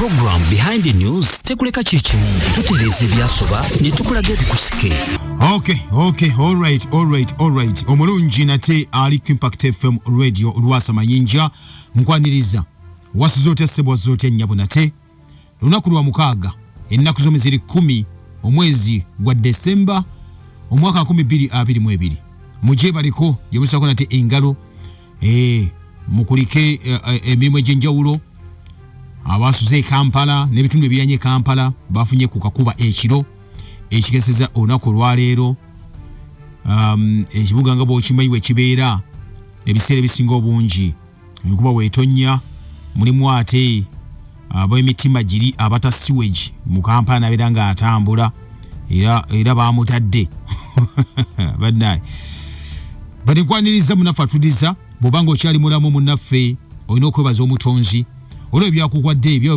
Program Behind the News tekuleka kyekimu, tutereeza ebyasoba ne tukulaga ebikusike. Okay, all right. Omulungi nate ali ku Impact FM Radio, Lwasa Mayinja nkwaniriza. Wasuze otya ssebo, wasuze otya nnyabo? Nate lunaku lwa mukaaga, ennaku z'omwezi ziri 10, omwezi gwa Desemba, omwaka 2022. Mugye baliko gyemusako nate engalo, mukulike emirimu egy'enjawulo. Abasuze e Kampala n'ebitundu ebiranye Kampala bafunye ku kakuba ekiro ekikeseza olunaku olwaleero. Ekibuga nga bw'okimanyi bwe kibeera, ebiseera ebisinga obungi enkuba weetonnya mulimu ate ab'emitima giri abata sewage mu Kampala nabeera ng'atambula era bamutadde bannaye. Bati nkwaniriza munaffe atuliza. Bw'obanga okyali mulamu munnaffe, olina okwebaza Omutonzi olwo ebyakukwadde ebyo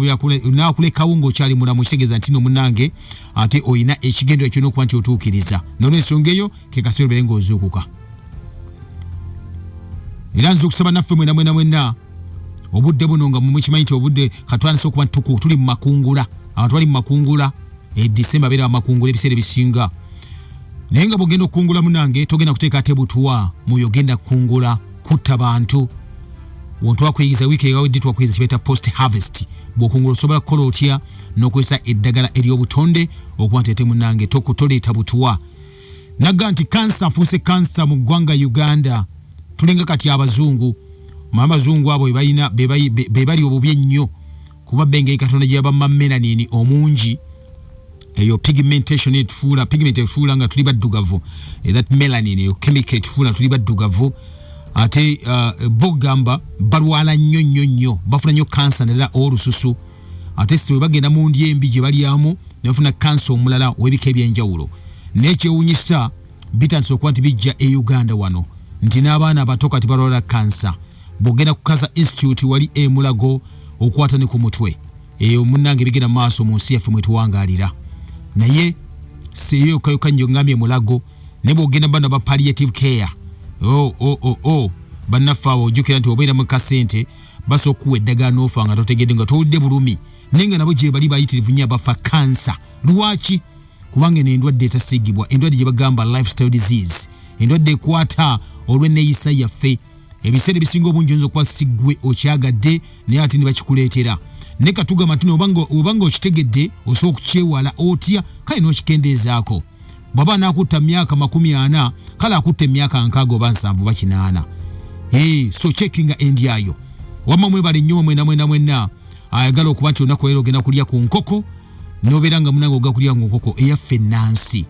nakulekawo ng'okyali mulamu. Kitegeeza nti no munnange ate olina ekigendero kyolina okuba nti otuukiriza. Nolwensonga eyo ke kaseera obeere ng'ozuukuka. Era nza okusaba naffe mwena mwena mwenna obudde buno nga mumukimanyi nti obudde katwandise okuba nti tuli mu makungula. Abantu bali mu makungula e Disemba, beera bamakungula ebiseera ebisinga. Naye nga bwogenda okukungula munange, togenda kuteeka ate butwa mu ogenda kukungula kutta bantu. Won twakuyigiriza wiiki ewedde, twakuyigiriza kibaita post harvest. Bw'okungula osobola kukola otya n'okozesa eddagala ery'obutonde okuba nti ate munange toleeta butwa. Nagga nti kansa afuuse kansa mu ggwanga Uganda. Tulinga kati abazungu. Abazungu abo bebalina be bali obubi ennyo, kuba bengeri Katonda gye yabamma melanin omungi, eyo pigmentation etufuula, pigment etufuula nga tuli baddugavu. That melanin, eyo chemical etufuula tuli baddugavu. Ate bo gamba balwala nnyo nnyo nnyo, bafuna nnyo kansa naddala ow'olususu. Ate si bwe bagenda mu ndya embi gye balyamu ne bafuna kansa omulala ow'ebika ebyenjawulo. Naye kyewunyisa, bitandise okuba nti bijja e Uganda wano nti n'abaana abato kati balwala kansa. Bw'ogenda ku Cancer Institute wali e Mulago, okwata ne ku mutwe. Eyo munnange bigenda mu maaso mu nsi yaffe mwetuwangaalira. Naye seeyo yokka nnyo ngambye Mulago, naye bw'ogenda bano ba palliative care, oh, bannaffe abo, ojjukira nti obeera mu kasente basobola okukuwa eddagala n'ofa nga totegedde, nga towulidde bulumi. Naye nga nabo gye bali bayitirivu nnyo abafa kansa. Lwaki? Kubanga eno endwadde etasiigibwa, endwadde gye bagamba lifestyle disease, endwadde ekwata olw'enneeyisa yaffe. Ebiseera ebisinga obungi oyinza okuba si ggwe okyagadde, naye ate ne bakikuleetera. Naye katugamba nti obanga okitegedde, osobola okukyewala otya? Kale n'okikendeezaako. Bw'aba anaakutta myaka 40, kale akutta emyaka 60 oba 70 oba 80. Hey, so checkinga endyayo. Wamma mwebale nnyo mwena mwena mwenna ayagala okuba nti olunaku leero ogenda kulya ku nkoko, n'obeera nga munange ogenda kulya ku nkoko eyaffe ennansi.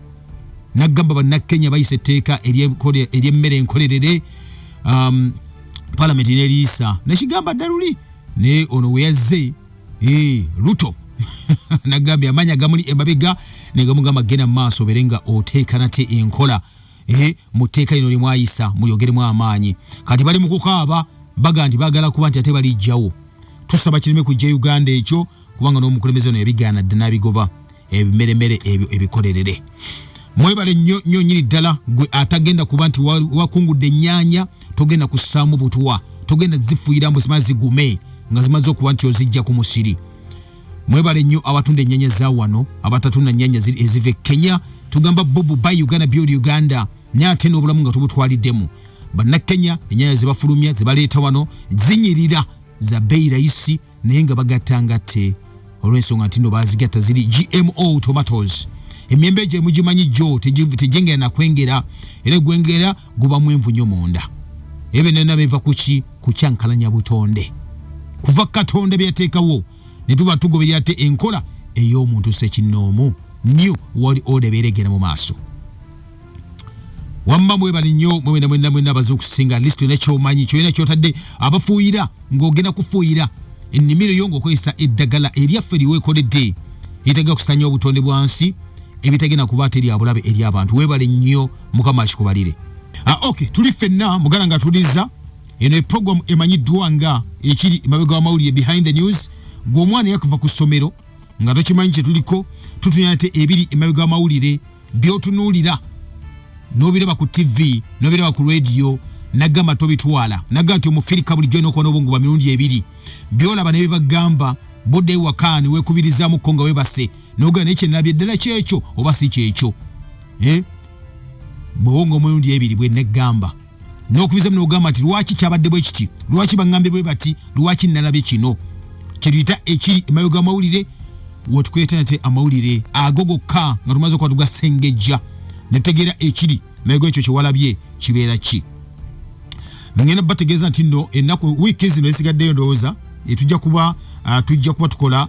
Nagamba bannakenya bayisa etteeka ery'emmere enkolerere, palamenti neriisa nekigamba dda luli. Naye ono we yazze, Ruto nagambye amaanyi agamuli emabega negamugamba genda mu maaso obeere nga oteeka nate enkola mu tteeka lino limwayisa mulyogeremu amaanyi. Kati bali mu kukaaba, baga nti baagala kuba nti ate balijjawo. Tusaba kireme kujja Uganda ekyo, kubanga n'omukulembeze ono yabigaana dda n'abigoba ebimeremere ebyo ebikolerere. Mwebale nnyo nnyo nnyini ddala. Gwe atagenda kuba nti wakungudde ennyaanya, togenda kussaamu butwa, togenda zifuuyira mbu zima zigume nga zimaze okuba nti ozijja ku musiri. Mwebale nnyo abatunda ennyaanya za wano, abatatunda nnyaanya eziva e Kenya. Tugamba bubu buy Uganda, build Uganda. Naye ate n'obulamu nga tubutwaliddemu, bannakenya ennyaanya zebafulumya zebaleeta wano zinyirira, za bbeeyi rayisi, naye nga bagattangatte olw'ensonga nti no bazigatta ziri GMO tomatoes. Emyembe egyo emugimanyi gyo tegyengera nakwengera, era egwengera guba mwenvu nnyo munda. Ebyo byonna biva kuki? Kukyankalanya butonde kuva Katonda bye yateekawo, ne tuba tugoberera ate enkola ey'omuntu ssekinnoomu, new world order ebeera egenda mu maaso. Wamma mwebale nnyo mwena mwena mwena abaze okusinga. At least olina kyomanyi, kyolina kyotadde. Abafuuyira, ng'ogenda kufuuyira ennimiro yo ng'okozesa eddagala eryaffe lyeweekoledde eritagenda kusanya obutonde bwa nsi, ebitagenda kuba ate lya bulabe eri abantu. Weebale nnyo, Mukama akikubalire. Ok, tuli ffenna muganda nga tuliza eno eprogram emanyiddwa nga ekiri emabega w'amawulire, Behind the News. Gwe omwana yakuva ku ssomero nga tokimanyi kye tuliko, tutunya ate ebiri emabega w'amawulire byotunuulira n'obiraba ku TV, n'obiraba ku radio. Nagamba tobitwala, nagamba nti omufirika bulijjo olina okuba n'obwongo bwa mirundi ebiri, byolaba ne bibagamba. Bodde ewaka ne weekubirizaamuko nga webase n'ogamba naye kyenabye ddala kyekyo oba si kyekyo, eh? Bwewonga omulundi ebiri bwe neggamba n'okubizamu n'ogamba nti lwaki kyabadde bwe kiti, lwaki baŋŋambye bwe bati, lwaki nalabye kino. Kyetuyita ekiri emabega amawulire, wetukweta nate amawulire ago gokka nga tumaze okuba tugasengejja ne tutegeera ekiri emabega ekyo kyewalabye kibeera ki. Ngenda bategeeza nti nno ennaku wiiki zino ezisigaddeyo ndowooza eh, tujja kuba tukola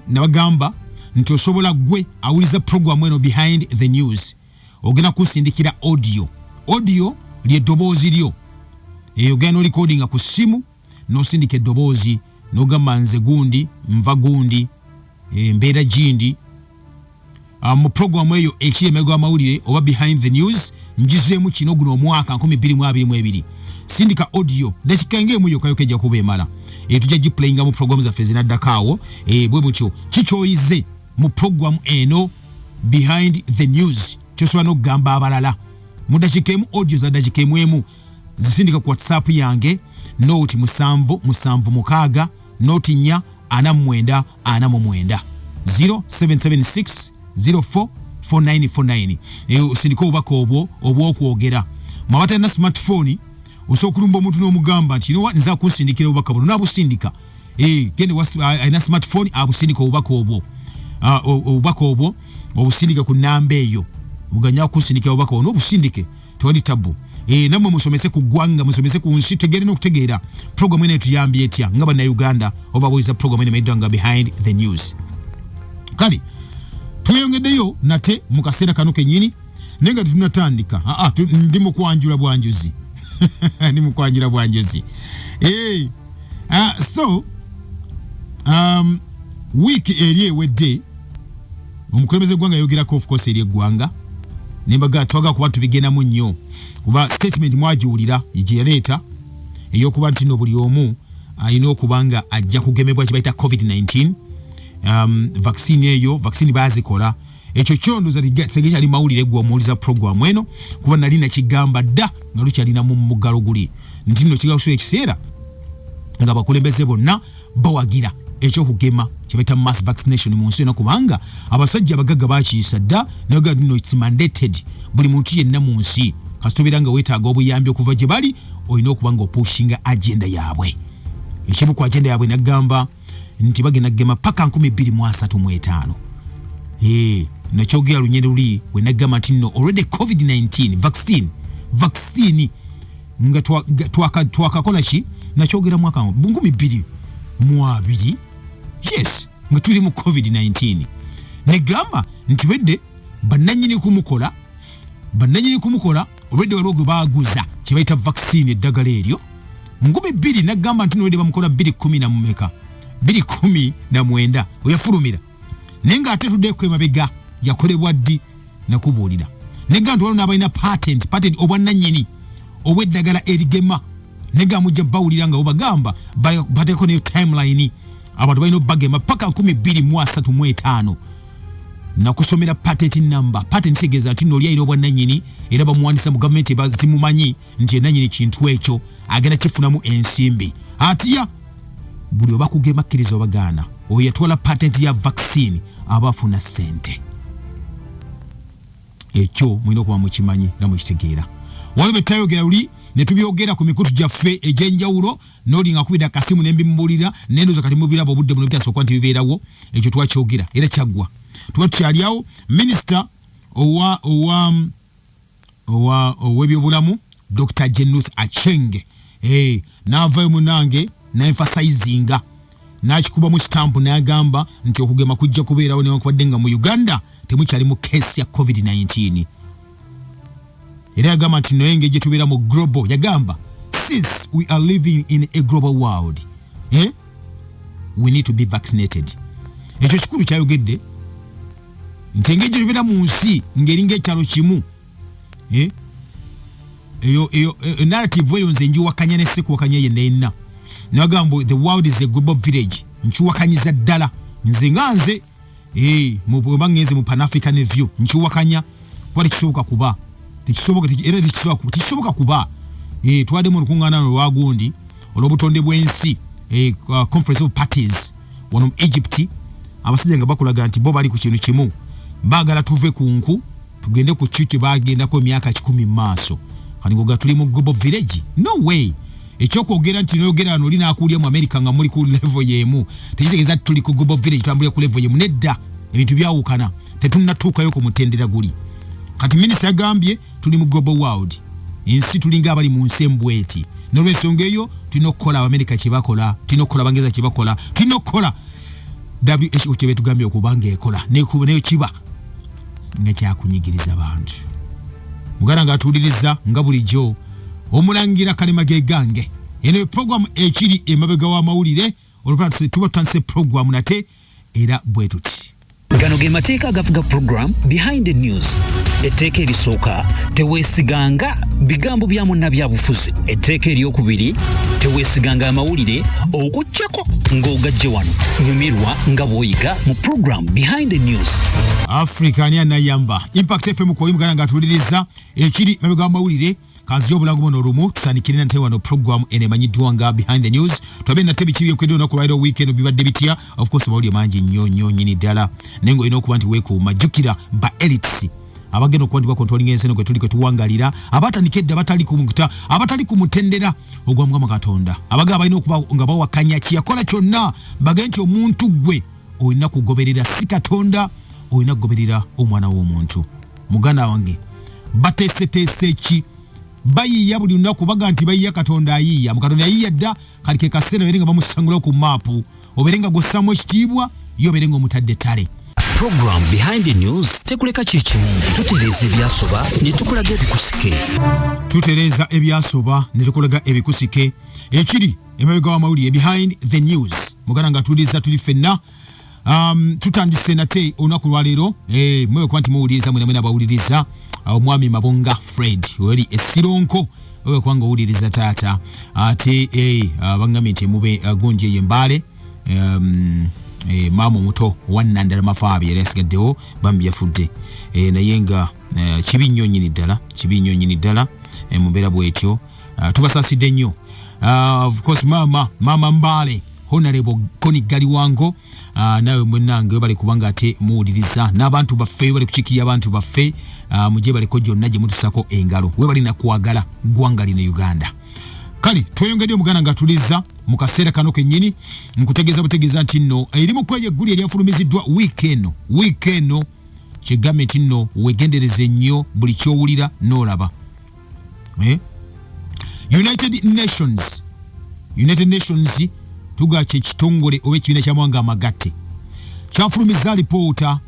nabagamba nti osobola gwe awuliza programu eno Behind the News, ogenda kusindikira audio. Audio lyeddoboozi lyo, ogenda nolikodinga ku ssimu nosindika eddoboozi nogamba nze gundi nva gundi, embeera gindi mu programu eyo ekiri emabega w'amawulire oba Behind the News, njizeemu kino guno omwaka 2022. Sindika audio dakika ng'emu yokka yokka ejja kuba emala. Tujja giplayinga mu programu zaffe zinaddako awo. Bwe butyo kikyoyize mu programu eno Behind the News kyosobola n'okugamba abalala mu dakika emu. Audio za dakika emu emu zisindika ku WhatsApp yange, noti 776 noti 4 49 49, 0776 04 4949. Osindika obubaka obwo obwokwogera. Mwaba talina smartphone, osobola okulumba omuntu n'omugamba nti nowa nza kunsindikira obubaka buno, nabusindika. Gende alina smartphone abusindika obubaka obwo. Obubaka obwo obusindike ku namba eyo, muganya kunsindikira obubaka obwo n'obusindike, tewali tabu. Nammwe musomese ku ggwanga, musomese ku nsi, tegere n'okutegeera programu eno etuyambye etya nga Bannayuganda oba babuliza programu eno emanyiddwa nga Behind the News. Kale tweyongeddeyo nate mu kaseera kano kennyini, naye nga tetunatandika, ndi mu kwanjula bwanjuzi, ndi mu kwanjula bwanjuzi. So wiiki eri ewedde omukulembeze gwanga yayogerako, of course, eri eggwanga, nembaga twagala kuba tubigendamu nnyo kuba statement mwagiwulira gye yaleeta ey'okuba nti no buli omu alina okuba nga ajja kugemebwa kye bayita COVID-19 vaccine. Eyo vaccine baazikola, ekyo kyondoza tegekyali mawulire gwe omuwuliza programu eno, kuba nali nakigamba dda nga lukyalina mu muggalo guli nti nno kigala kusuula ekiseera nga abakulembeze bonna bawagira ekyokugema kyebaita mass vaccination mu nsi yonna, kubanga abasajja abagagga bakiyisa dda naga no it's mandated buli muntu yenna mu nsi. Kasita obeera nga weetaaga obuyambi okuva gye bali, olina okuba nga opushinga agenda yaabwe. Ekimu ku agenda yaabwe nagamba nti bagenda kugema paka 2035. Nakyogera lunyere luli bwe nagamba nti no already COVID-19 vaccine nga twakakola ki, nakyogera mwaka 2020, yes, nga tuli mu COVID-19, negamba nti wedde bannanyini kumukola already waliwo gwe baguza kye bayita vaccine, eddagala eryo 2000. Nagamba nti nowedde bamukola 210 na mumeka, 219 weyafulumira, naye ng'ate tuddeko emabega yakolebwa ddi? Nakubuulira nega nti waliwo n'abalina patent, obwannannyini obw'eddagala erigema, nega mujja bawulira nga bwebagamba bateeko ne timeline, abantu balina obagema paka 2035. Nakusomera patent number. Patent kitegeeza nti nno oli alina obwannannyini era bamuwandisa mu gavumenti, zimumanyi nti enannyini kintu ekyo agenda kifunamu ensimbi atya. Buli oba kugema kkiriza obagaana, oyo yatwala patent ya vaccine aba afuna ssente. Ekyo mulina okuba mukimanyi nga mukitegeera. Waliwo betayogera luli ne tubyogera ku mikutu gyaffe egy'enjawulo, noli nga akubidde akasimu ne mbimubuulira, nendooza kati mubiraba obudde buno bitasooka nti bibeerawo. Ekyo twakyogera era kyaggwa, tuba tukyali awo. Minisita owa owa owa ow'ebyobulamu Dr Jane Ruth Aceng, n'avayo munange n'emphasizinga, n'akikubamu sitampu, n'agamba nti okugema kujja kubeerawo newankubadde nga mu Uganda temukyali mu case ya COVID-19. Era yagamba nti naye engeri gye tubeera mu global, yagamba since we are living in a global world, eh, we need to be vaccinated. Ekyo kikulu kyayogedde nti engeri gye tubeera mu nsi ng'eringa ekyalo kimu, eh, eyo narrative eyo nze njiwakanya ne sekuwakanya yenna yenna. Nagamba the world is a global village, nkiwakanyiza ddala nze nga nze. Bwemba ngenze mu Pan-African view, nkiwakanya kuba tekisoboka, kuba tekisoboka, era tekisoboka kuba twadde mu lukuŋŋaana lwagundi olw'obutonde bw'ensi, Conference of Parties. Wano mu Egypt abasajja nga bakulaga nti bo bali ku kintu kimu, baagala tuve ku nku tugende ku ki kye bagendako emyaka 100 mu maaso. Kati ngoga tuli mu global village, no way. Ekyokwogera nti noyogera wano oli n'akuwulira mu America nga muli ku level y'emu tekitegeeza nti tuli ku global village, tutambulira ku level y'emu. Nedda, ebintu byawukana, tetunnatuukayo ku mutendera guli. Kati minisita yagambye tuli mu global world, ensi tulinga abali mu nsi embweti. N'olwensonga eyo tulina okukola Abamerika kye bakola, tulina okukola Abangereza kye bakola, tulina okukola WHO kye betugambye okuba ng'ekola, nayo kiba nga kyakunyigiriza bantu. Muganda nga atuwuliriza nga bulijjo, omulangira Kalema gegange. Eno program ekiri emabega w'amawulire, olwo tuba tutandise program nate era bwe tuti. Gano ge mateeka agafuga program Behind the News. Etteeka erisooka, teweesiganga bigambo bya munnabyabufuzi. Etteeka eryokubiri, teweesiganga amawulire okuggyako ng'ogajje wano. Nyumirwa nga bw'oyiga mu program Behind the News. Africa ani anayamba? Impact FM kwoli muganda nga atuwuliriza ekiri mabega w'amawulire. Kanzija obulango buno olumu tutandikire nate wano program eno emanyiddwa nga Behind the News. Twabe nate biki byenkwedde olunaku lwaliro, weekend bibadde bitya? Of course amawulire mangi nnyo nnyo nnyini ddala, naye ng'olina okuba nti weekuuma. Jjukira ba elites abagenda okuba nti bakontrolinga ensi eno kwe tuli kwe tuwangalira, abatandika edda, abatali ku mutendera ogwa Mukama Katonda, abagaba balina okuba nga bawakanya kyeyakola kyonna, bagende nti omuntu ggwe olina kugoberera si Katonda, olina kugoberera omwana w'omuntu. Muganda wange, bateeseteese ki? Bayiiya buli lunaku, baga nti bayiiya Katonda ayiiya mu Katonda yayiiya dda. Kali ke kaseera obeere nga bamusangula ku maapu, obeere nga gw'ossaamu ekitiibwa ye obeere nga omutadde ttale. Program Behind the News tekuleka kyekimu, tutereeza ebyasoba ne tukulaga ebikusike. Tutereeza ebyasoba ne tukulaga ebikusike. Ekiri emabega w'amawulire, Behind the News. Muganda nga tuwuliriza, tuli ffenna. Tutandise nate olunaku lwaleero. Mwe kuba nti muwuliriza mwena mwena abawuliriza, omwami Mabonga Fred oli esironko owe kubanga owuliriza taata, ate bangambye nti mube gunji eyo embaale, maama omuto owannandala Mafaabi yali asigaddewo, bambi yafudde, naye nga kibi nnyo nnyini ddala, kibi nnyo nnyini ddala, mu mbeera bwetyo. Tubasaasidde nnyo. Of course maama Mbaale, Honorable Koni Galiwango, nawe mwenange webale kubanga ate muwuliriza n'abantu baffe, webale kukiikirira abantu baffe, mugye baleko gyonna gye mutusako engalo, webale nakwagala ggwanga lino Uganda. Kale tweyongedde omuganda nga tuliza mu kaseera kano kennyini, nkutegeeza butegeeza nti nno erimu kweyo egguli eryafulumiziddwa wiiki eno, wiiki eno kyegambe nti nno wegendereze nnyo buli ky'owulira n'olaba. United Nations tuga kye kitongole oba ekibiina ky'amawanga amagatte kyafulumiza alipoota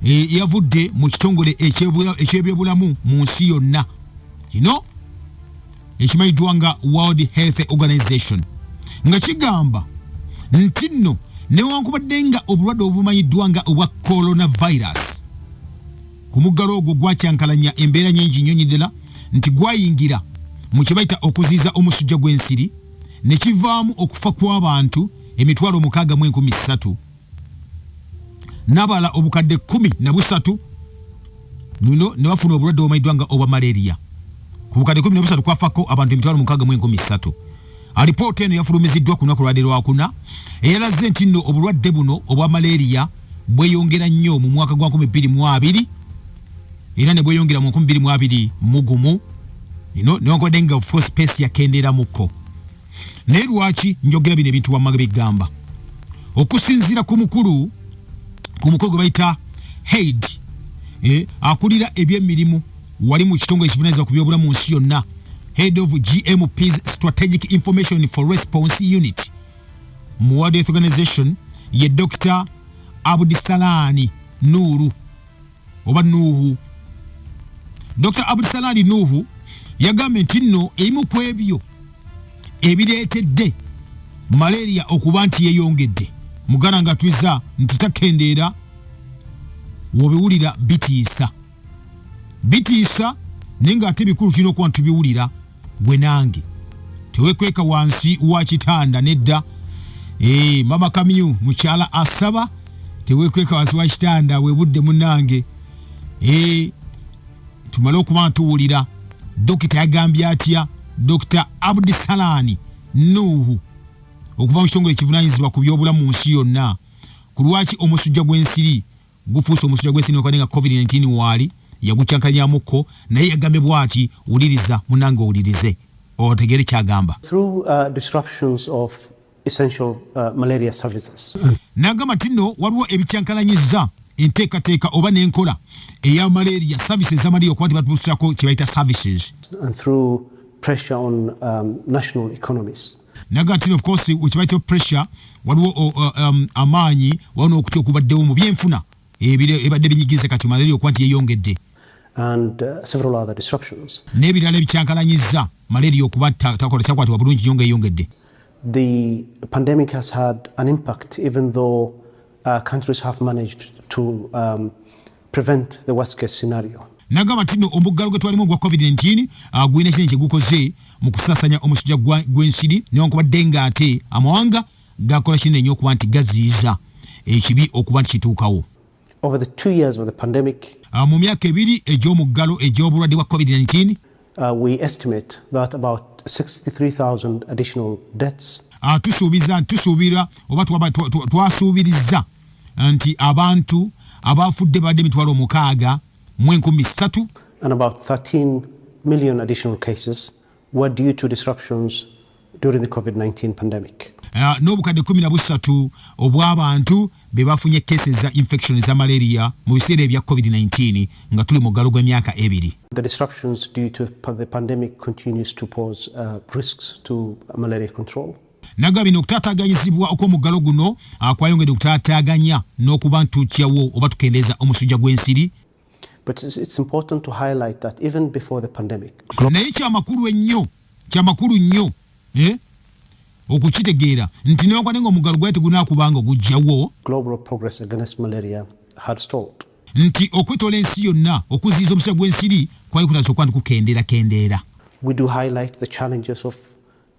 yavudde mu kitongole eky'ebyobulamu mu nsi yonna kino ekimanyiddwa nga World Health Organization, nga kigamba nti nno newankubadde nga obulwadde obumanyiddwa nga obwa coronavirus ku muggalo ogwo gwakyankalanya embeera nyingi nnyo ddala, nti gwayingira mu kye bayita okuziyiza omusujja gw'ensiri ne kivaamu okufa kw'abantu 63,000 n'abalala 13,000 no ne bafuna obulwadde obumanyiddwa nga obwa malaria. Ku 13,000 kwafako abantu 63,000. Alipoota eno yafulumiziddwa ku lunaku lwadde lwakuna, eyalaze nti nno obulwadde buno obwa malaria bweyongera nnyo mu mwaka gwa 2020 era ne bweyongera mu 2021 ino, newankubadde nga of course yakendeeramuko. Naye lwaki njogera bino ebintu wamma bigamba? Okusinziira ku mukulu gwe bayita head, akulira ebyemirimu wali mu kitongole ekivunanyizibwa ku byobulamu mu nsi yonna, head of GMP's Strategic Information for Response Unit mu World Health Organization, ye Dr Abdisalani Nuuru oba Nuuhu. Dr Abdisalani Nuuhu yagambye nti nno ebimu ku ebyo ebireetedde malaria okuba nti yeeyongedde, muganda nga twiza nti takendeera, wobiwulira bitiisa, bitiisa, naye ng'ate bikulu, tulina okuba nti tubiwulira. Gwe nange tewekweka wansi wa kitanda, nedda. Mama Kamyu mukyala asaba tewekweka wansi wa kitanda, webudde munange. Tumale okuba ntuwulira dokita yagambye atya, Dr Abdisalani Nuuhu. Okuva mu kitongole ekivunaanyizibwa ku byobulamu mu nsi yonna ku lwaki omusujja gw'ensiri gufuuse omusujja gw'ensiri newakubadde nga COVID-19 waali yagukyankalanyamukko, naye yagambye bw'ati. Wuliriza munange, owulirize otegeere kyagamba. Through disruptions of essential malaria services. N'agamba nti nno waliwo ebikyankalanyiza enteekateeka oba n'enkola eya malaria services eza malaria, okuba nti batubuusako kye bayita services. And through pressure on national economies. Naga nti of course kye bayita pressure, waliwo amaanyi, waliwo n'okutya okubaddewo mu byenfuna ebadde binyigiza kati malaria okuba nti yeeyongedde. And several other disruptions. N'ebirala ebikyankalanyiza malaria okuba takola kyakwatibwa bulungi nnyo nga yeeyongedde. The pandemic has had an impact, even though countries have managed to prevent the worst case scenario. Nagamba nti nno omuggalo gwe twalimu ogwa COVID-19 gulina kinene kye gukoze mu kusaasanya omusujja gw'ensiri, newankubadde ng'ate amawanga gakola kinene nnyo okuba nti gaziyiza ekibi okuba nti kituukawo. Over the 2 years of the pandemic, Mu myaka 2 egy'omuggalo egy'obulwadde bwa COVID-19, we estimate that about 63,000 additional deaths tusuubiza, tusuubira oba twasuubiriza nti abantu abafudde babadde 63,000 and about 13 million additional cases were due to disruptions during the COVID 19 pandemic. N'obukadde 13 obw'abantu be bafunye case za infection eza malaria mu biseera ebya COVID-19 nga tuli mu ggalo gw'emyaka 2. The disruptions due to the pandemic continues to pose risks to malaria control. Nagamba bino okutaataaganyizibwa okw'omuggalo guno kwayongedde okutaataaganya n'okuba ntuukyawo oba tukendeeza omusujja gw'ensiri. But it's important to highlight that even before the pandemic, Naye kyamakulu ennyo, kyamakulu nnyo okukitegeera nti newankubadde nga omuggalo gwali tegunaakubanga ogujjawo, global progress against malaria had stalled. Nti okwetoola ensi yonna okuziyiza omusujja gw'ensiri kwali kutandise okuba nti kukendeera kendeera. We do highlight the challenges of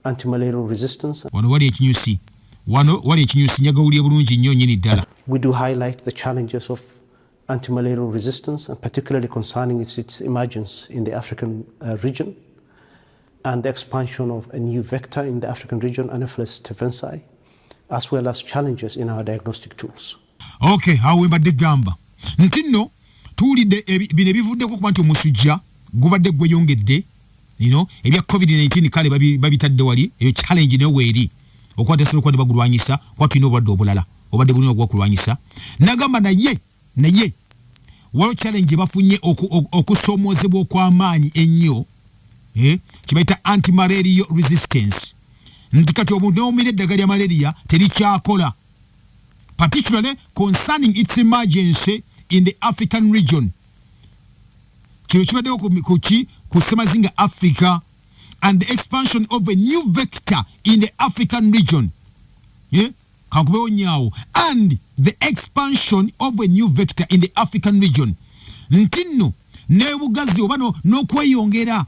antimalarial resistance. Wano wali ekinyusi, wano wali ekinyusi, njagawulire bulungi nnyo nnyini ddala. We do highlight the challenges of antimalarial resistance, and particularly concerning its emergence in the African region and the expansion of a new vector in the African region, Anopheles stephensi, as well as challenges in our diagnostic tools. Okay, awo wembadde gamba nti nno tuwulidde bino ebivuddeko okuba nti omusujja gubadde gweyongedde ebya COVID-19 kale babitadde wali, eyo challenge nayo weeri okuba tesobola okuba ne bagulwanyisa kuba tulina obulwadde obulala obadde bulina ogwokulwanyisa. Nagamba naye waliwo challenge bafunye okusoomoozebwa okw'amaanyi ennyo, kyebayita antimalaria resistance, nti kati omuntu newomira eddagala lya malaria terikyakola, particularly concerning its emergency in the African region. Kino kibaddewo ku ku ssemazinga Africa and the expansion of a new vector in the African region. Yeah? Kankubewo nyaawo, and the expansion of a new vector in the African region, nti nno n'ebugazi oba n'okweyongera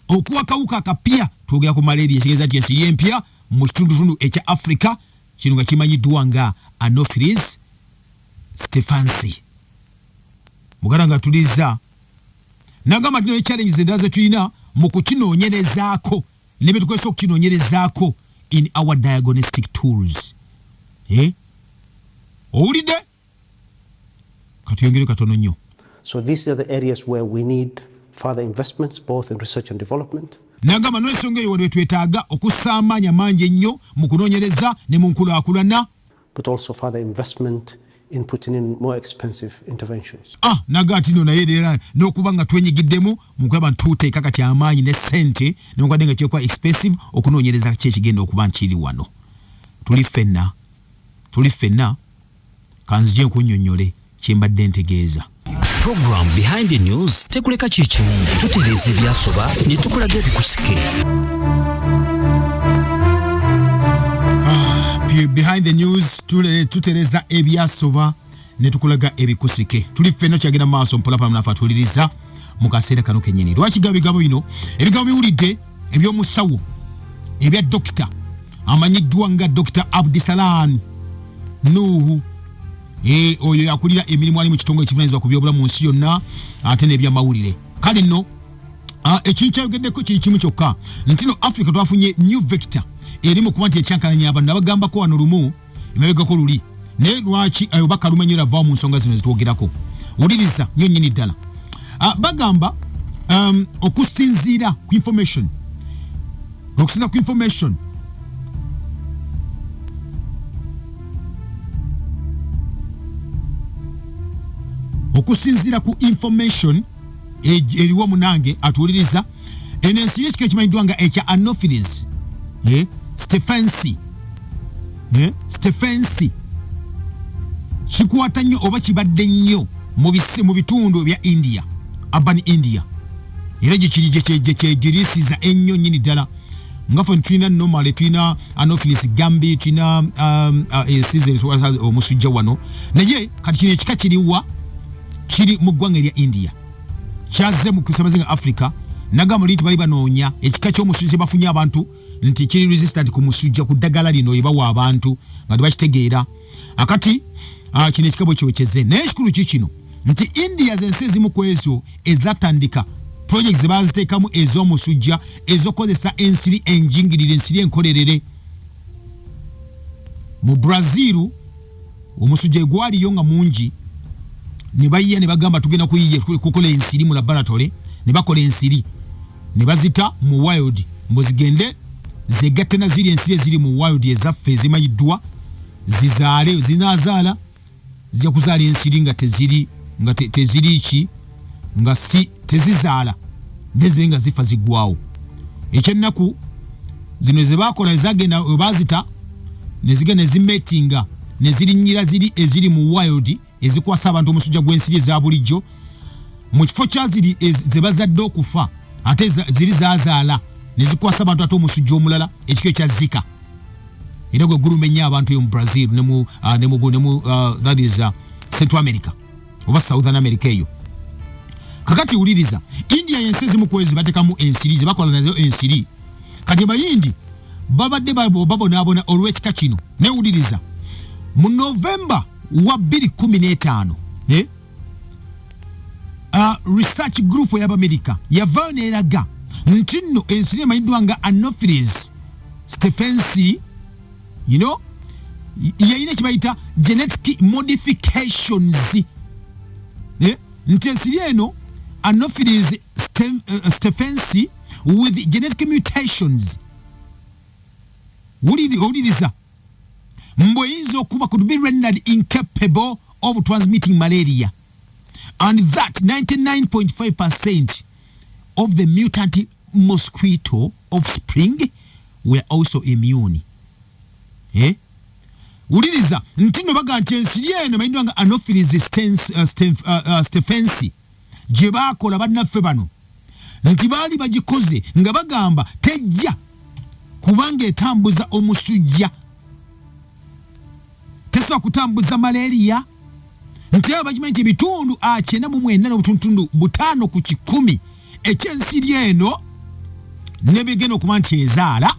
okuwa kawuka akapya, twogera ku malaria, ekitegeeza nti ensiri empya mu kitundutundu ekya Africa, kino nga kimanyiddwa nga Anopheles stephensi. Muganda nga tuliza nagamba nti ne challenges endala zetulina mu kukinoonyerezaako ne byetukozesa okukinoonyerezaako in our diagnostic tools. Eh? Owulidde? Katuyongere katono nnyo. So these are the areas where we need further investments, both in research and development, Nagamba n'ensonga eyo wano twetaaga okussa amaanyi amangi ennyo mu kunoonyereza ne mu nkulaakulana, but also further investment in putting in more expensive interventions. Ah, naga nti no naye era n'okuba nga twenyigiddemu mu kulaba nti tuteeka kati amaanyi ne ssente newankubadde nga kyekuba expensive okunoonyereza ki ekigenda okuba nkiri wano. Tuli ffenna, tuli ffenna. Kanzije nkunnyonnyole kye mbadde ntegeeza. Program Behind the News tekuleka kikimu, tutereeza ebyasoba ne tukulaga ebikusike. Behind the News tutereza ebyasoba ne tukulaga ebikusike. Tuli ffenna, kyagenda mu maaso mpolapala munafe atuwuliriza mu kaseera kano kennyini. Lwaki gaba ebigambo bino? Ebigambo biwulidde ebyomusawo ebya dokita amanyiddwa nga Dr Abdisalan Nuuhu. Oyo yakulira emirimu ali mu kitongole ekivunanyizibwa ku byobulamu mu nsi yonna ate n'ebyamawulire. Kale nno, ekintu kyayogeddeko kiri kimu kyokka nti no Africa twafunye new vector eri mu kuba nti ekyankalanya abantu nabagambako wano lumu emabegako luli naye lwaki ayo bakaluma nnyo lavaawo mu nsonga zino zetwogerako wuliriza nyo nnyini ddala ah, bagamba um, okusinziira ku information okusinziira ku information okusinziira ku information eriwo munange atuwuliriza eno ensi yekika ekimanyiddwa nga ekya anopheles eh, stephensi eh, stephensi kikwata nnyo oba kibadde nnyo mu bitundu ebya india urban india era gyekiri gyekyegiriisiza ennyo nnyini ddala nga ffe tulina normally tulina anopheles gambi tulina um, ensi uh, omusujja wano naye kati kino ekika kiriwa kiri mu ggwanga erya india kyazze mu kusamazinga africa nagamba nti bali banoonya ekika ky'omusujja kyebafunye abantu nti kiri resistant ku musujja ku ddagala lino lyebawa abantu nga tebakitegeera akati ah, kino ekika bwe kyokyeze naye ekikulu ki kino nti india zensi ezimu ku ezo ezatandika project zebaziteekamu ez'omusujja ezokukozesa ensiri enjingirire ensiri enkolerere mu brazil omusujja egwaliyo nga mungi ne bayiya ne bagamba tugenda kuyiya kukola ensiri mu laboratory ne bakola ensiri ne bazita mu wild mbu zigende zegatte na ziri ensiri eziri mu wild ezaffe ezimanyiddwa zizaale zinazaala zijja kuzaala ensiri nga teziri nga teziri ki nga si tezizaala then zibe nga zifa ziggwawo ekyennaku zino zebakola ezagenda webazita nezigenda nezimetinga nezirinnyira ziri eziri mu wild ezikwasa abantu omusujja gw'ensiri eza bulijjo mu kifo kya ziri zebazadde okufa ate ziri zazaala nezikwasa abantu ate omusujja omulala ekika ekya zika era gwe guluma ennyo abantu eyo mu brazil ne mu, uh, ne mu, ne mu uh, that is uh, central america oba southern america eyo kakati wuliriza india yensi ezimu kwezi batekamu ensiri zebakola nazo ensiri kati abayindi babadde babonaabona olw'ekika kino naye wuliriza mu novemba wa 215 eh? uh, research group ey'abamerika yavaayo n'eraga nti nno ensiri emanyiddwa nga anopheles stephensi you know yalina kyebayita genetic modifications eh? nti ensiri eno anopheles eh, stephensi with genetic mutations owuliriza mbu eyinza okuba could be rendered incapable of transmitting malaria and that 99.5 percent of the mutant mosquito offspring were also immune eh? Wuliriza nti no baga nti ensiri eno emanyiddwa nga anopheles uh, uh, stephensi gye baakola bannaffe bano nti baali bagikoze nga bagamba tejja kubanga etambuza omusujja tesobola kutambuza malaria nti aba bakimanyi nti ebitundu 99 n'obutundutundu 5 ku kikumi ekyensiri eno nebigenda okuba nti ezaala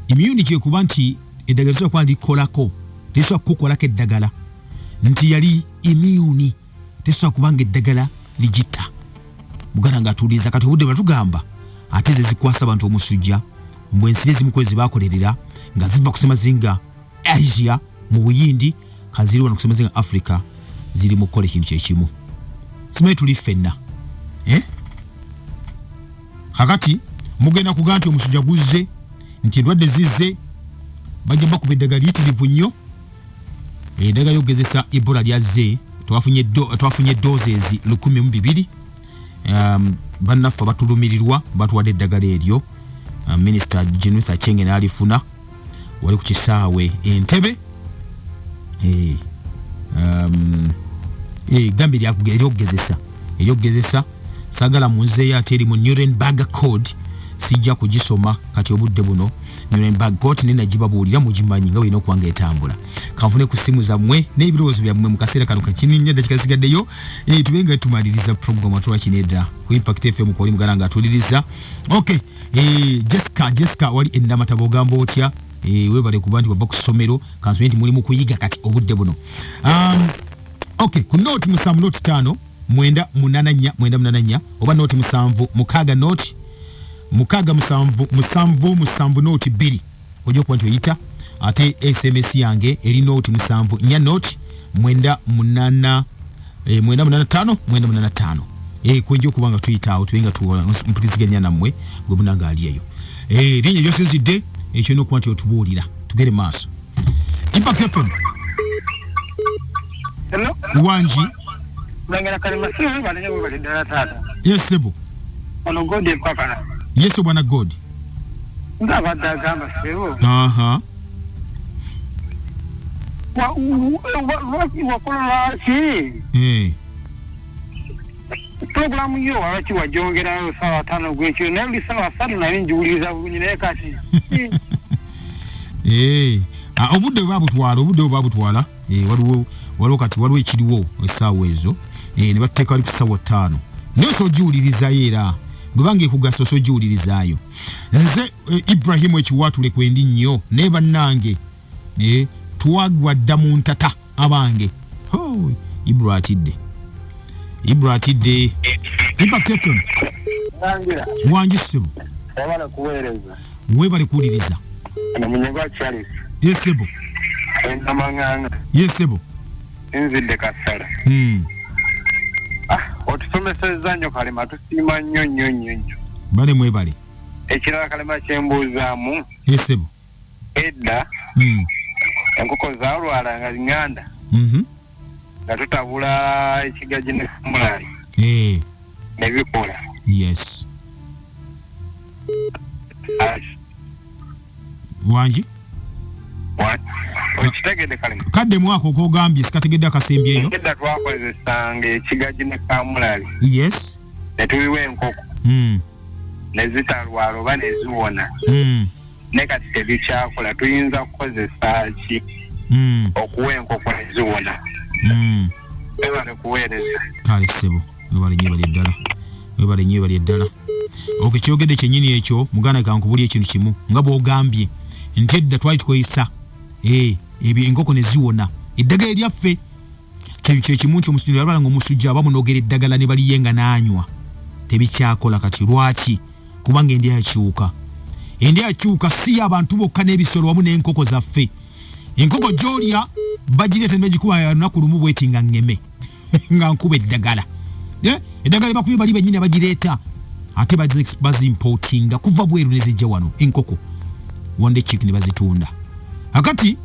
immune kyekuba nti eddagala lisobola kuba likolako tesobola kukukolako eddagala nti yali immune tesobola kubanga eddagala ligitta muganda nga atuuliza kati obudde batugamba ate ze zikwasa abantu omusujja mbu ensiri ezimu kwezi bakolerera nga ziva ku semazinga asia mu buyindi kaziri wano ku semazinga africa ziri mu kukola ekintu kyekimu simanyi tuli ffenna eh? Kakati mugenda kugaa nti omusujja guzze nti endwadde zizze bajja bakuba eddagala liyitirivu nnyo eddagala lyokugezesa ebola lyazze twafunye doses 1200 um, bannaffe abatulumirirwa batuwadde eddagala eryo um, minisita Jenutha Chenge n'alifuna wali ku kisaawe Entebe eh, um, eh, gambe eryokugezesa eryokugezesa sagala munzeeyo ate eri mu Nuremberg code sijja kugisoma kati obudde buno Nuremberg code naye nagibabuulira mugimanyi nga bwerina okuba nga etambula kanfune ku ssimu zammwe n'ebirowoozo byammwe mu kaseera kano kakininya eddakika zisigaddeyo eh, tube nga tumaliriza program atula kinedda ku Impact FM kwoli mugala nga atuliriza okay Eh, Jessica Jessica wali ennamataba ogamba otya eh, webale kuba nti wava ku ssomero kansome nti muli mu kuyiga kati obudde buno um, ok ku nooti 7 nooti 5 9 8 4 9 8 4 oba nooti 7 6 nooti 6 7 7 7 nought 2 ojja okuba nti oyita. Ate SMS yange eri nought 7 4 nought 9 8 9 8 5 9 8 5. Kwenja okuba nga tuyita awo, tube nga mpuliziganya nammwe gwe munanga ali eyo. Linnya gyosinzidde, ekyo olina okuba nti otubuulira. Tugere maaso. Impact FM. Hello? Wangi. Mulangira Kalema, si balenye bwe ddala taata. Yes sebo. Ono God Empakala. Yes bwana God. Nze abadde agamba, sebo. Lwaki wakola, lwaki puroguramu yo lwaki wagyongerayo 5:00 gwekiro, naye buli 3:00 nali ngiwuliriza bulungi, naye kati Eh, ah, obudde bwe babutwala, obudde bwe babutwala, waliwo kati waliwo ekiriwo essaawa ezo, ne batuteeka wali ku 5:00, naye osobola ogiwulirizayo era bwebanga ekugasa osobola ogiwulirizaayo. Nze Ibrahimu ekiwaatule kwendi nnyo, naye bannange, twagwa dda mu ntata abange. Ho, Ibra atidde, Ibra atidde. Impact FM. Mulangira. Wangi ssebo. Wabala kuweereza. Weebale kuwuliriza. Ono Munyagwa Charles. Yes ssebo. Enamanganga. Yes ssebo. Nzidde Kasala. Ah, otusomesezza nnyo Kalema, tusiima nnyo nnyo nnyo nnyo. Bale mwebale. Ekirala Kalema kyembuuzaamu, Yes ssebo. edda enkoko zaalwalanga ŋŋanda nga tutabula ekigagi ne kamulali ne bikola. Ah, Wangi. Okitegedde Kalema? Kadde mwako okogambye sikategedde akasembyeyo. Edda twakozesanga ekigagi ne kamulali ne tubiwa enkoko ne zitalwala oba ne ziwona. Ne kati tebikyakola, tuyinza kukozesa ki okuwa enkoko ne ziwona? Webale kuweereza. Kale ssebo, webale nnyo, ebali eddala, webale nnyo, ebali eddala. Ok, kyogedde kyennyini ekyo. Muganda, kankubuli ekintu kimu nga bw'ogambye nti edda twali tukozesa ebyo enkoko ne ziwona, eddagala eryaffe kyekimu nti omusujja yalwala nga omusujja bamunogera eddagala ne baliyenga n'anywa. Tebikyakola kati. Lwaki? Kubanga endya yakyuka, endya yakyuka, si y'abantu bokka, n'ebisolo wamu n'enkoko zaffe. Enkoko gy'olya bagireeta ne bagikuba lunaku lumu bweti nga ŋŋeme nga nkuba eddagala. Eddagala bakubye bali bennyini abagireeta, ate bazimportinga kuva bweru ne zijja wano, enkoko one day chick ne bazitunda. Akati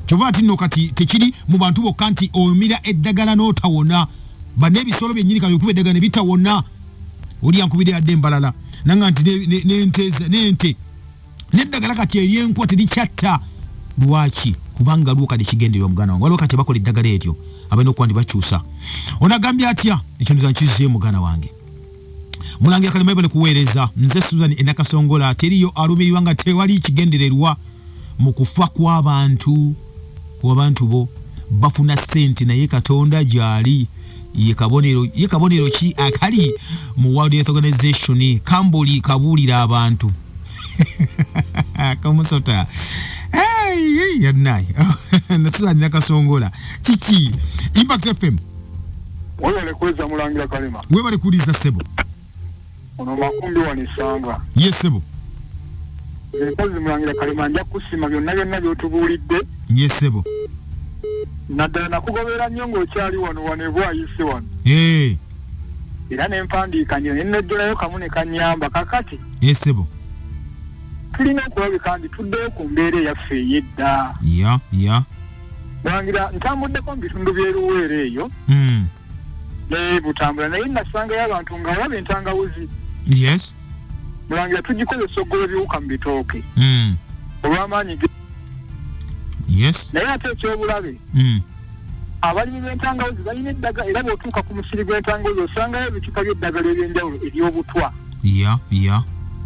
kyova nti nno kati tekiri mu bantu bokka nti omira eddagala n'otawona, ban'ebisolo byennyini kati okuba eddagala ne bitawona. Oli yankubira yadde embalala nanga nti n'ente n'eddagala kati eryenkwa terikyatta. Lwaki? Kubanga lwo kati kigendererwa. Muganda wange, waliwo kati abakola eddagala eryo abalina okuba ndi bakyusa. Onagambye atya? Ekyo ndoza nkizeeyo. Muganda wange Mulangira Kalema, bale kuweereza. Nze Susan Enakasongola. Teriyo alumirirwa nga tewali kigendererwa mu kufa kw'abantu. Ku bo bafuna ssente, naye Katonda gy'ali. Ye kabonero, ye kabonero ki akali mu World Health Organization? Kambuli kabuulira abantu kamusota yannaye. Susan Nakasongola kiki? Impact FM. Webale kuweza Mulangira Kalema. Webale kuwuliza ssebo. Ono Makumbi wanisanga. Ye ssebo. Enkozi Mulangira Kalema, nja kusima byonna byonna by'otubuulidde. Ye ssebo. Naddala nakugoberera nnyo ng'okyali wano wano ebwayise wano. Era ne mpandiika nnyo ne nnejjolayo kamu ne kanyamba. Kakati Ye ssebo. tulina okulabika nti tuddeyo ku mbeera eyaffe ey'edda. Ya ya. Mulangira, ntambuddeko mu bitundu by'eruweero eyo ne Butambula, naye nasangayo abantu nga walaba entangawuzi. Mulangira, tugikozesa okugoba ebiwuka mu bitooke olw'amaanyi naye ate ekyobulabe, abalimi b'entangawuzi balina eddagala, era bw'otuuka ku musiri gw'entangawuzi osangayo ebicupa by'eddagala eby'enjawulo ery'obutwa. Ya ya.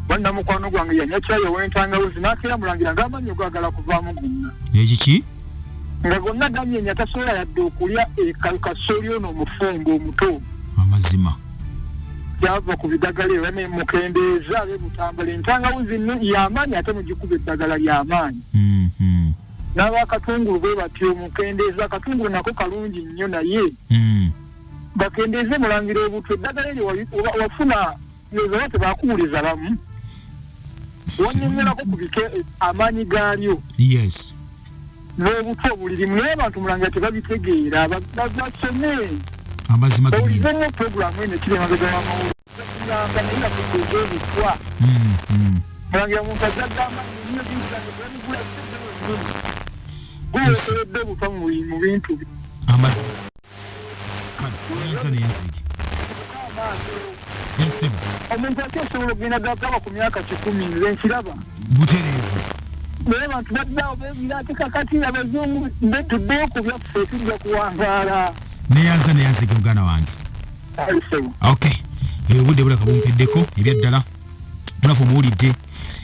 Wanna mukwano gwange yanywa kyayi ow'entangawuzi n'akeera, Mulangira, ng'amannyo gaagala kuvaamu gonna. Ekiki? Nga gonna ganyenya, tasobola yadde okulya kasooli ono omufumbo omuto. Amazima. Kyava ku bidagala era ne mukendeeza abe Butambala. Entangawuzi nno y'amaanyi, ate mugikuba eddagala ly'amaanyi. N'abakatungulu bwe batyo, mukendeeza. Akatungulu nako kalungi nnyo, naye bakendeeze, Mulangira, obutwa. Eddagala eryo wafuna yoza tebakuwuliza bamu. Wanyonyolako ku bike amaanyi gaalyo. Yes. N'obutwa obulirimu, naye abantu, Mulangira, tebabitegeera. Basome. Amazima. Bawulize nnyo puroguramu eno ekiri emabega w'amawulire kuyamba, naye nga tukuza obutwa. Mulangira, omuntu ajja gamba nyo bintu byange babigula sente nnyo, guweeteredde obutwa mu bintu. Amazima. Kale, neyanza neyanzege. Yes, sir. Omuntu akyasobola okugenda gagaba ku myaka 100, nze nkiraba. Butereevu. Naye abantu baddawo beebira, ate kakati abazungu tuddeyo ku byaffe, tujja kuwangaala. Neyanza neyanzege, muganda wange. Alisebo. Okay. Obudde bulaka bumpeddeko ebyaddala. Mulafu omuwulidde.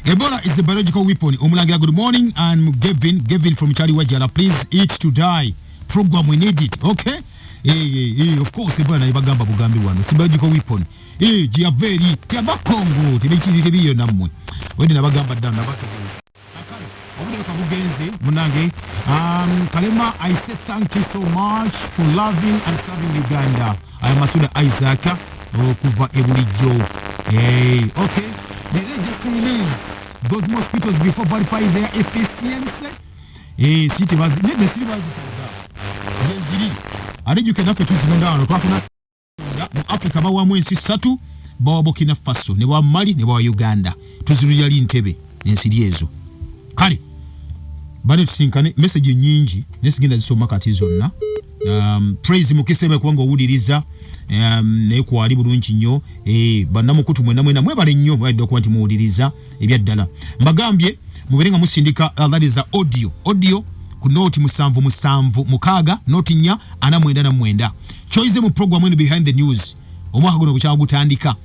Ebola is the biological weapon. Omulangira, good morning. I'm Gavin, Gavin from Charlie Wajala. Please eat to die program, we need it. Okay. Of course, Ebola naye bagamba bugambi wano. It's a biological weapon. Gyeyava eri teyava Congo, tebekiri tebiyo nammwe. Wedde nabagamba ddala nabategeeza. Kakale, obudde bwe kabugenze munange. Kalema, I say thank you so much for loving and serving Uganda. I am Masuda Isaac okuva e Bulijjo. Hey, okay. They just release those mosquitoes before verify their efficiency. Si tebazi nedda siri bazitaza yeziri ate jjukira naffe tuzirunda wano. Twafuna mu Africa bawamu ensi ssatu, bawa Burkina Faso, ne bawa Mali, ne bawa Uganda. Tuzirulira li ntebe ensiri ezo. Kale bane tusinkane. Message nyingi naye sigenda zisoma kati zonna. Praise mukisebe kubanga owuliriza, naye kwali bulungi nnyo. Bannamukutu mwena mwena mwebale nnyo, mwebadde okuba nti muwuliriza ebyaddala. Mbagambye mubeere nga musindika, that is audio ku 077 6 0 499. Kyoyize mu program eno Behind the News omwaka guno bukyaba gutandika.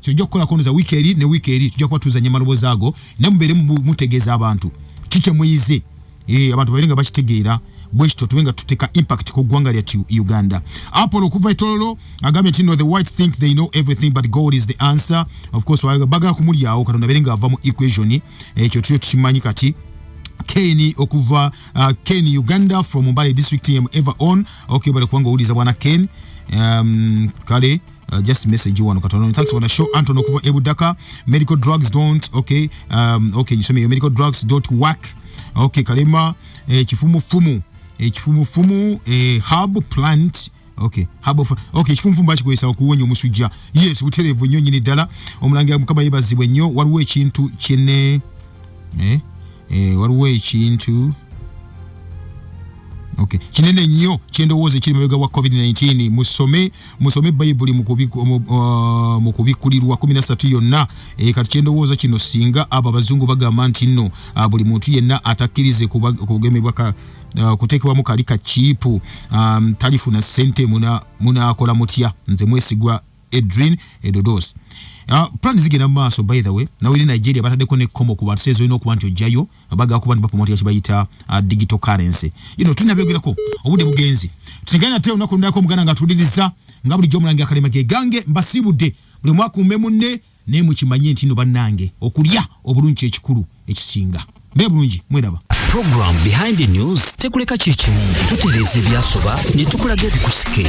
Kyojja kukolako noza wiiki eri ne wiiki eri tujja kuba tuzanya amaloboozi ago, naye mubeere mutegeeza abantu kikye muyize. Abantu babeere nga bakitegeera bwekityo, tube nga tuteeka impact ku ggwanga lyattu Uganda. Apollo okuva etololo agambye nti no, the white think they know everything, but God is the answer. Of course, bagala kumulyawo, Katonda abeere nga ava mu equation. Ekyo tuyo tukimanyi. Kati Ken okuva Ken Uganda from Mbale district, am ever on. Okay, bale kubanga owuliza bwana Ken. Kale just message wano katono. Thanks for the show. Anton okuva Ebudaka, medical drugs don't, okay, okay, gisome, medical drugs don't work. Okay, Kalema, kifumufumu, ekifumufumu, herb plant. Okay, herb of, okay, ekifumufumu bakikozesa okuwonya omusujja. Yes, butereevu nnyo nnyini ddala. Omulangira, Mukama yeebazibwe nnyo. Waliwo ekintu kyene, waliwo ekintu, okay, kinene nnyo kyendowooza ekiri mabega wa COVID-19. Musome Bayibuli mu kubikkulirwa 13 yonna. Kati kyendowooza kino, singa abo abazungu bagamba nti nno, buli muntu yenna atakkirize kugemebwa kuteekebwamu kali ka chip, talifuna ssente, munaakola mutya? Nze mwesigwa Edrin Edodos. Plan zigenda mu maaso. By the way, nawuli Nigeria bataddeko nekkomo ku bantu sezo olina okuba nti ojjayo bagala kuba nti bapromotinga kibayita digital currency. Tulina byogerako, obudde bugenzi. Tusigane nate olunaku lundako omuganda nga atuliriza nga bulijjo. Omulangira Kalema ge gange, mbasiibudde. Buli mwakuume munne, naye mukimanye nti no bannange, okulya obulungi kyekikulu ekisinga. Mbeere bulungi, mweraba. Program Behind the News tekuleka kyekimu, tutereeza ebyasoba ne tukulaga ebikusike.